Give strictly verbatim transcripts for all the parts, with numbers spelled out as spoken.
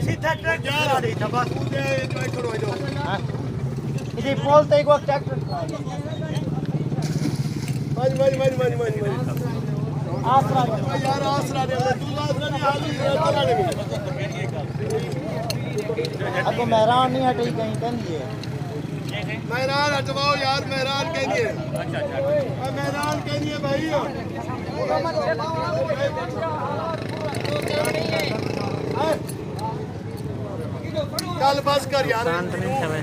سیدھا ٹریکٹر چلا ݙے تھا بس۔ ہاں۔ اسی پول تے کو ٹریکٹر۔ ونڄ، ونڄ، ونڄ، ونڄ، ونڄ، ونڄ۔ آسرا ݙے۔ یار، آسرا ݙے، تو آسرا نہیں، حالی ہے، پتہ نہیں۔ اڳوں مہران نہیں ہٹی کہیں کہندی ہے۔ مہران ہٹواؤ یار، مہران کہندی ہے۔ اے مہران کہندی ہے بھائی۔ چل بس کر یار۔ شانت نہیں تھے۔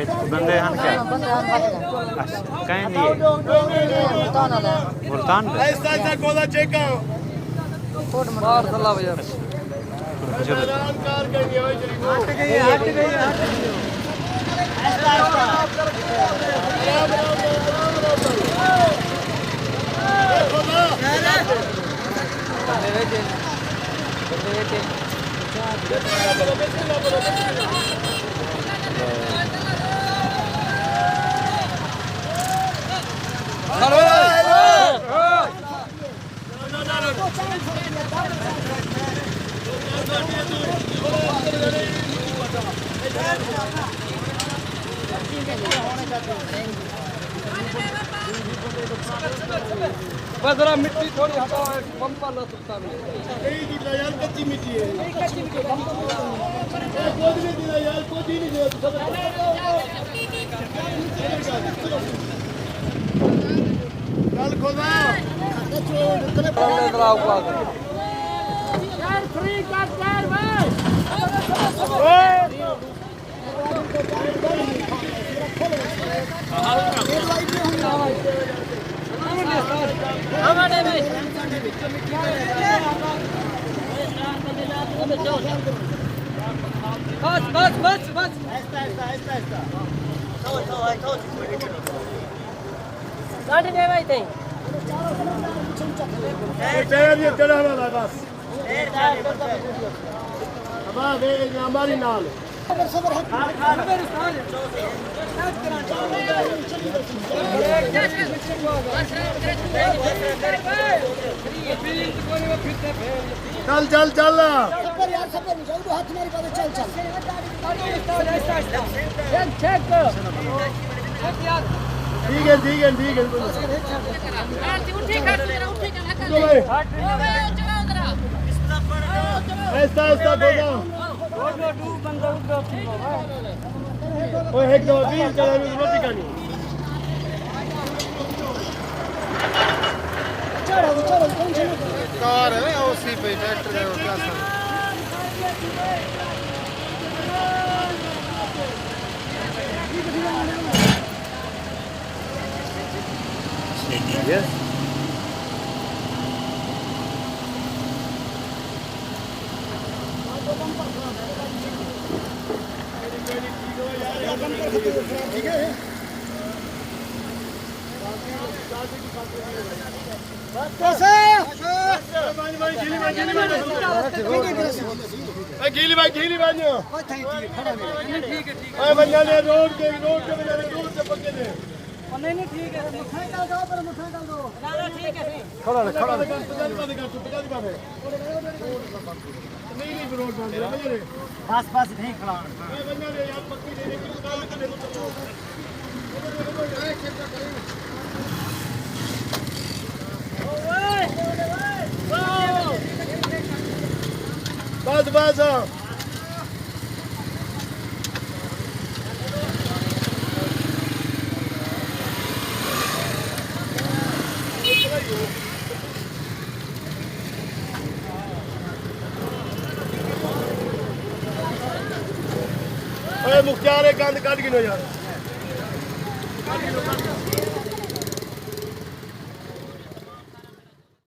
وچ بندے ہن کیا؟ اچھا، کہیں دی ہے؟ ملتان دے؟ آہستہ آہستہ گولا چیک کرو۔ مار صلاح بھیا۔ اچھا۔ بس ذرا مٹی تھوڑی ہٹاؤ، بمپر نہ سٹا۔ نہیں جڑدا یار، کچی مٹی ہے۔ اے کچھ نہیں جڑدا یار، کچھ ہی نہیں جڑدا۔ گل کھولا۔ بس، بس، بس، بس۔ ساڈے ݙے وڄ تئیں۔ اے ٹائر یہ چڑھا والا بس۔ ابا، وے، اے ہماری نال۔ چل، چل، چل۔ ٹھیک ہے، ٹھیک ہے، ٹھیک ہے۔ آہستہ، آہستہ، بولا۔ اوئے، ہک دو، ویل چلا، روٹی کھانی۔ کار ہے نا، او سی پہ ٹریکٹر ہے، او کیا سا؟ اے گیلی بھائی، گیلی بھائی۔ اے بندہ نے روڈ تے، روڈ تے بندہ نے روڈ تے پکے نے۔ نہیں، نہیں، ٹھیک ہے۔ مٹھا کر دو، پر مٹھا کر دو۔ کھڑا رہ، کھڑا رہ۔ نہیں، نہیں، روڈ بند ہے۔ بس، بس، ٹھیک کھڑا۔ بس، بس۔ اے مختیار، اے گند کڈھ گھنو یار۔